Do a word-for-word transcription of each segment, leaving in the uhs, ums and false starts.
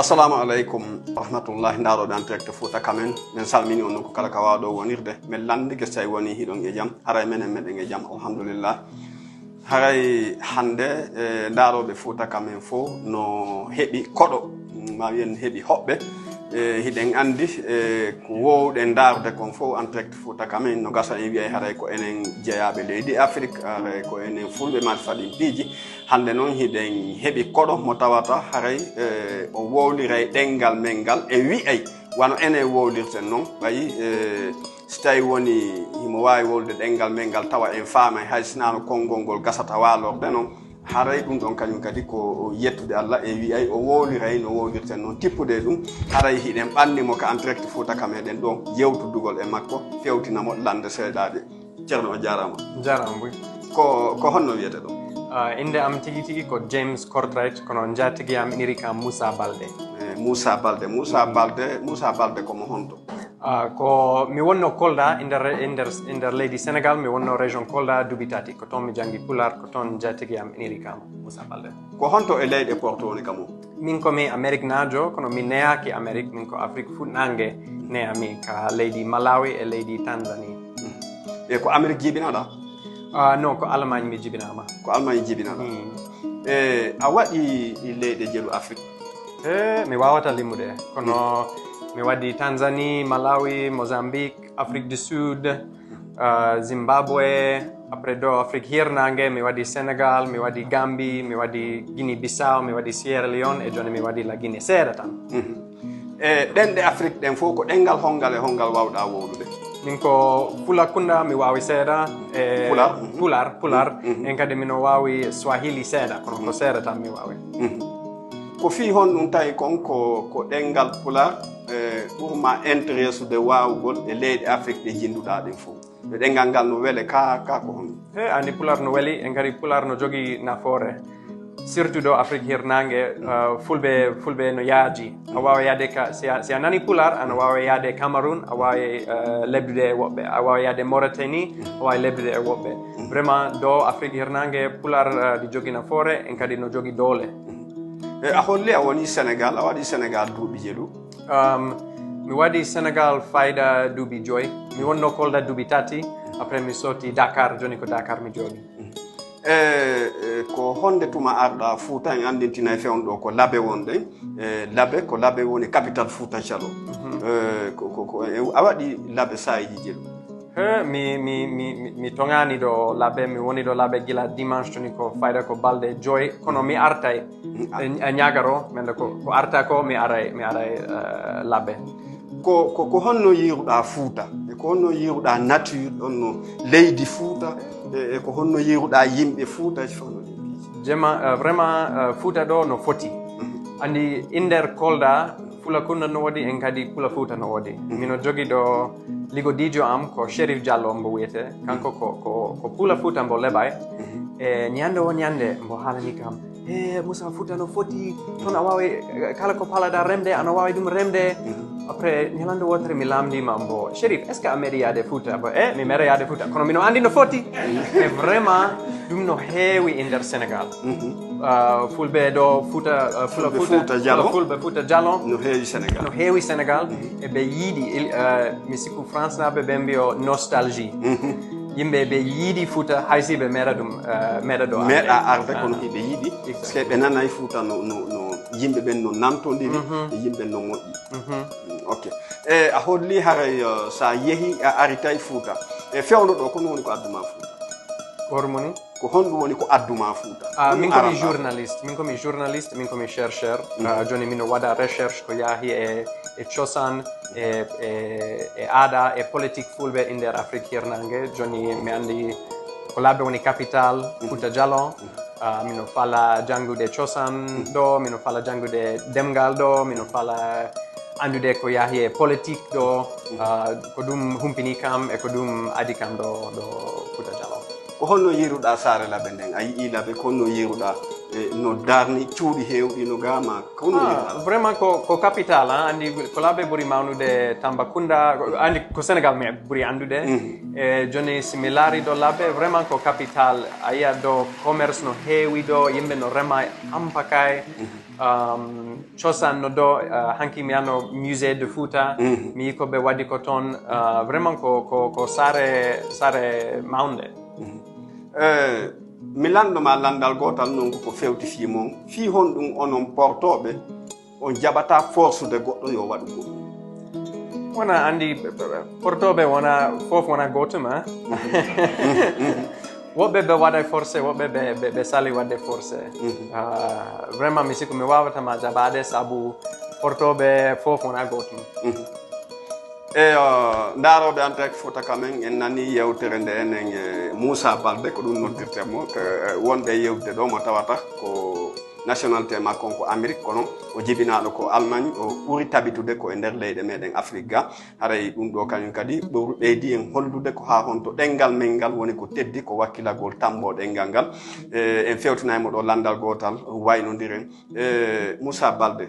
Assalamu aleykum wa rahmatullahi, ndaarooɓe en direct Fuuta Kamen. Min salmini on noon ko kala ka waaɗo wonirde. Min lanndike so tawi woni hiɗon e jam, haray menen meɗen e jam, alhamdulillah. Haray hannde, e, ndaarooɓe Fuuta Kamen fof no heɓi koɗo, ma wiyen heɓi hoɓɓe. E, hiɗen anndi, e, ko woowɗen ndaarude kon fof en direct Fuuta Kamen, no gasa en wiyay haray ko enen jeyaaɓe leydi Afrik, haray ko enen fulɓe mari faɗin piiji. Hannde noon hiɗen heɓi koɗo mo tawata haray, e, o wowliray ɗemngal men ngal, e wi'ay wano enen wowlirten noon. Ɓayi, e, si tawi woni himo waawi wowlude ɗemngal men ngal tawa en faamay, hay sinaa no konngol ngol gasata waalorde noon, haray ɗum ɗon kañum kadi ko yettude Allah, e wi'ay o wowliray no wowlirten noon, tippude e ɗum, haray hiɗen ɓanni mo ka en direct Fuuta Kamen ɗen ɗon, yewtudugol e makko, fewtina mo lannde seeɗaaɗe. Ceerno, o jaaraama. Jaaraama buy. Ko, ko honno wiyete ɗo? Ah, innde am tigi tigi ko James Kortright, kono njaatigi am iniri kam Moussa Balde. Eh, Moussa Balde. Moussa Balde, Moussa Balde ko mo honto? Ah, ko mi wonno Kolda, e nder, e nder, e nder leydi Senegal, mi wonno région Kolda duuɓi tati. Ko toon mi janngi Pulaar, ko toon njaatigi am iniri kam Moussa Balde. Ko honto e leyɗe Porto woni kam o? Min ko mi Ameriknaajo, kono mi neyaaki Amerik, min ko Afrik fuɗnaange neyami, ka leydi Malawi e leydi Tanzanie. E ko Amerik jibinaɗa? Ah, non, ko Allemagne mi jibinaama. Ko Allemagne jibinaɗa? Hmm. E a waɗi leyɗe jeɗu Afrik? E mi waawata limude, kono mi waɗi Tanzanie, Malawi, Mozambique, Afrique du Sud, ah, Zimbabwe, après ɗo Afrique hirnaange, mi waɗi Sénégal, mi waɗi Gambie, mi waɗi Guinée Bissau, mi waɗi Sierra Leone, e jooni mi waɗi la Guinée seeɗa tan. Mhm. E ɗenɗe Afrik ɗen fof, ko ɗemngal honngal e honngal waawɗaa wowlude? Min ko Fulakunda mi waawi seeɗa, e Pulaar? Mhm. Pulaar, Pulaar. Mhm. En kadi mino waawi Swahili seeɗa, kono ko seeɗa tan mi waawi. Mhm. Ko fii honɗum tawi kon ko, ko ɗemngal Pulaar, e, ɓurma intéressude waawugol e leyɗe Afrik ɗe jinnduɗaa ɗen fof? E ɗemngal ngal no wele ka, ka ko honɗum? He, anndi Pulaar no weli, en kadi Pulaar no jogii nafoore. Surtout ɗo Afrik hirnaange, uh, fulɓe, fulɓe no yaaji. A waawa yaade ka, si a, si a nani Pulaar, ana waawa yaade Cameroun, a waawa, uh, lebdude e woɓɓe. A waawa yaade Mauritanie, a waawa lebdude e woɓɓe. Vraiment, ɗo Afrik hirnaange, Pulaar, uh, ɗi jogii nafoore, en kadi no jogii doole. E a holli a woni Sénégal, a waɗi Sénégal duuɓi jeɗu? Um, mi waɗi Sénégal fayda duuɓi joy. Mi wonno Kolda duuɓi tati. Après mi sotti Dakar, jooni ko Dakar mi jooɗi. E, e, ko honde tuma arɗa Fuuta? En anndintinay fewndo ɗo ko Labe wonɗen. E, Labe, ko Labe woni capital Fuuta Jaloo. Mhm. E, ko, ko, ko, e, a waɗi Labe saaji jeɗu? He, mi, mi, mi, mi, mi toŋaani ɗo Labe, mi woni ɗo Labe gila dimanche, toni ko fayda ko balɗe joy, kono mi artay. Mm, a- E, e ñagaro, mende ko, ko arta ko, mi aray, mi aray, eh, Labe. Ko, ko, ko honno yiiruɗaa Fuuta? E ko honno yiiruɗaa nature, ɗon no leydi Fuuta? E, e ko honno yiiruɗaa yimɓe Fuuta? Fof no ɗen piiji. Jema, eh, vraiment, eh, Fuuta ɗo no foti. Mhm. Anndi, inder Kolda, Fulakunda no woodi, en kadi Pula Fuuta no woodi. Mhm. Mino jogi ɗo ligodiijo am ko Chérif Diallo mbo wiyete. Kanko ko, ko, ko Pula Fuuta mbo Lebay. Mhm. E ñande o ñande mbo haalani kam, "E Moussa, Fuuta no foti, toon a waawi, eh, kala ko paalaɗaa remde, ana waawi ɗum remde." Mhm. Après, ñalande wootere mi laamndiima mbo, "Chérif, est-ce que a meeɗi yaade Fuuta?" Mbo, "E, mi meeɗa yaade Fuuta, kono mino anndi no foti." Mhm. E vraiment, ɗum no heewi e nder Sénégal. Mhm. Ah, fulɓe ɗo Fuuta, ah, Fula Fulɓe Fuuta, Fuuta Jaloo. Fula Fulɓe Fuuta Jaloo. No heewi Sénégal. No heewi Sénégal. Mhm. E ɓe yiɗi, il-, ah, mi sikku France naaɓe ɓe mbiyo nostalgie. Mhm. Yimɓe ɓe yiɗi Fuuta, hay si ɓe meeɗa ɗum, ah, meeɗa ɗo arde. Meeɗa arde, kono hiɓe yiɗi. Exact. Parce que ɓe nanay Fuuta no, no, no yimɓe ɓen no nantondiri, mhm, e yimɓe no moƴƴi. Mhm. Mm, ok. E a holli haray, uh, sa yehi a aritay Fuuta. E fewndo ɗo, ko honɗum woni ko adduma Fuuta? Ko hormoni? Ko honɗum woni ko adduma Fuuta? Ah, min ko mi journaliste, min ko mi journaliste, min ko mi chercheur. Mhm. Ah, jooni mino waɗa recherche ko yaahi e, e cosaan, e, e, e aada, e politique fulɓe e nder Afrique hirnaange. Jooni mi anndi ko Labe woni capital, mhm, Fuuta Jaloo. Mhm. Ah, mino fala janngude cosaan, mhm, ɗo, mino fala janngude ɗemngal ɗo, mino fala anndude ko yaahi e politique ɗo, mhm, ah, ko ɗum humpini kam e ko ɗum adi kam ɗo, ɗo Fuuta Jaloo. Ko honno yiiruɗaa saare Labe nden? A yi'ii Labe, ko honno yiiruɗaa E no darni cuuɗi heewɗi no gama kawni. Ah, vraiment ko, ko capital, ah, andi ko labbe ɓuri mawnude Tambacounda, andi ko Sénégal mi ɓuri anndude. Mhm. E joni si mi laari ɗo labbe, vraiment ko capital, a yiya ɗo commerce no heewi ɗo, yimɓe no rema ampakay. Mhm. Um, cosaan no ɗo, uh, hanki mi ano musée de Fouta, mhm, mi yi ko ɓe waɗi ko toon, uh, vraiment ko, ko, ko saare, saare mawnde. Mhm. Eh, mi lanndo ma lanndal gootal noon ko ko fewti fii mon. Fii honɗum onon portooɓe on jaɓata forsude goɗɗo yo waɗu goɗɗum? Wona anndi, portooɓe wona fof wona gootum, ah. Mhm. Mhm. Woɓɓe ɓe waɗa forcé, woɓɓe ɓe, ɓe, ɓe sali waɗde forcé. Mhm. Ah, vraiment, mi sikku mi waawata ma jaɓaade sabu portooɓe fof wona gootum. Mhm. Eyo, ndaarooɓe Antec Fouta quand même, en nani yewtere nde enen e Moussa Baldé, ko ɗum noddirten mo, ko, eh, wonɓe e yewtude ɗo mo tawata ko nationalité makko on ko Amérique, kono o jibinaaɗo ko Allemagne, o ɓuri tabitude ko e nder leyɗe meɗen Afrique ga. Haray ɗum ɗo kañum kadi ɓuri ɓeydi en hollude ko haa honto ɗemngal men ngal woni ko teddi, ko wakkilagol tambo ɗemngal ngal. Eh, en fewtinay mo ɗo lanndal gootal, waynondiren. Eh, Moussa Baldé,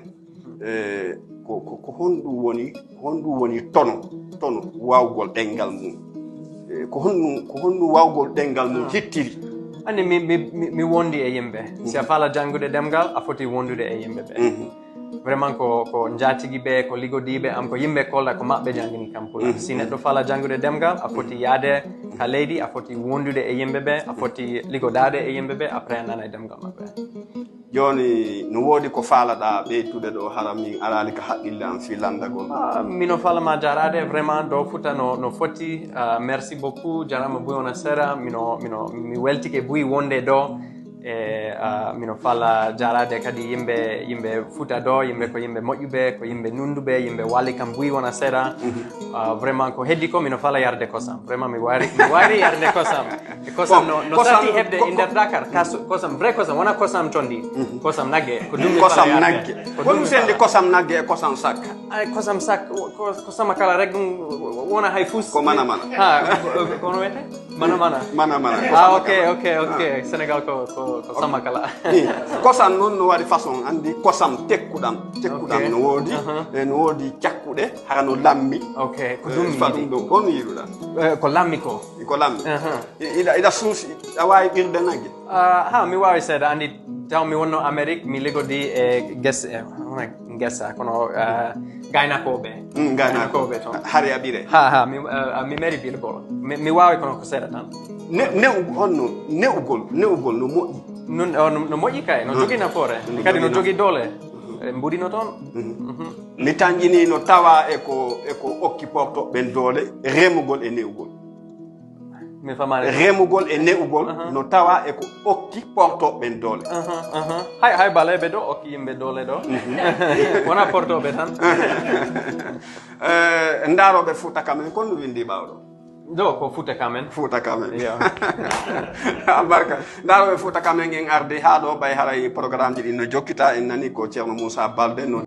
eh, ko, ko, ko honɗum woni, honɗum woni tono, tono waawgol ɗemngal mum? Eh, ko honɗum, ko honɗum waawgol ɗemngal mum hittiri? Anndi mi, mi, mi, mi wondi e yimɓe. Si a faala janngude ɗemngal, a foti wondude e yimɓe ɓe. Mhm. Vraiment ko, ko njaatigi ɓe, ko ligodiiɓe am, ko yimɓe kolɗa, ko maɓɓe janngini kam pulaar. Mhm. Si neɗɗo faala janngude ɗemngal, a foti yaade ka leydi, a foti wondude e yimɓe ɓe, a foti ligodaade e yimɓe ɓe, après a nana e ɗemngal maɓɓe. Jooni, no woodi ko faalaɗaa ɓeytude ɗo, hara min araali ka haqqille am fii lanndagol? Ah, mino faala ma jaaraade, vraiment, ɗo Fouta no, no foti. Ah, merci beaucoup, jaaraama buy wona seeɗa. Mino, mino, mi weltike buy wonde ɗo. E, ah, mino faala jaaraade kadi yimɓe, yimɓe Fouta ɗo, yimɓe ko yimɓe moƴƴuɓe, ko yimɓe nunduɓe, yimɓe waali kam buy wona seeɗa. Mhm. Ah, vraiment, ko heddi ko, mino faala yarde kosam. Vraiment, mi waari, mi waari yarde kosam. E kosam Bon, no, no kosam satti heɓde ko, e nder Dakar, kas-, kosam, vrai kosam, wona kosam condi. Mhm. Kosam nagge, ko ɗum mi faala yarde. Kosam nagge. Ko ɗum mi faala. Honɗum sendi kosam nagge e kosam sak? Ay, kosam sak, ko, ko, ko samakala rek, ɗum wona hay fus. Ko mana mana. Ha, ko, ko, ko no wiyete? Mana mana. Mana mana. Ko samakala. Ah, ok, ok, ok. Ah. Sénégal ko, ko, ko samakala. Ni, kosam noon no waɗi façon, anndi kosam tekkuɗam. Tekkuɗam no woodi, aha, e no woodi cakkuɗe, hara no lammi. Ok, ko ɗum mi yiɗi. Eh, fa ɗum ɗo, ko on yiɗuɗaa? Eh, ko lammi ko. Ko lammi. Aha. I-, iɗa, iɗa suusi, a waawi ɓirde nagge? Ah, ha, mi waawi seeɗa, anndi taw mi wonno Amérique, mi ligodii e ges-, e, hono ngesa, kono, ah, gaynakooɓe. Mm, gaynakooɓe. Gaynakooɓe toon. Hari a ɓire? Ha, ha, mi, ah, mi meri ɓirgol. Mi, mi waawi kono ko seeɗa tan. Ne-, ne'u-, honno ne'ugol, ne'ugol no moƴƴi? Nun, oh, no, no moƴƴi kay, no jogii nafoore. No jogii nafoore. Kadi no jogii doole. Mhm. E mbuɗi no toon. Mhm. Mhm. Mi tanƴinii no tawa e ko, e ko okki portooɓe ɓen doole, remugol e ne'ugol. Mi famaani. Remugol e ne'ugol, aha, no tawa e ko okki portooɓe ɓen doole. Aha, aha. Hay, hay baleeɓe ɗo okki yimɓe doole ɗo. Mhm. Wona portooɓe tan. Eh, ndaarooɓe Fouta quand même, ko honɗum winndi ɓaawo ɗo? Ɗo ko Fouta quand même. Fouta quand même. Iyo. Albarka. Ndaarooɓe Fouta quand même, en ardi haa ɗo, ɓay haray programme ji ɗin no jokkita, en nani ko Ceerno Moussa Baldé no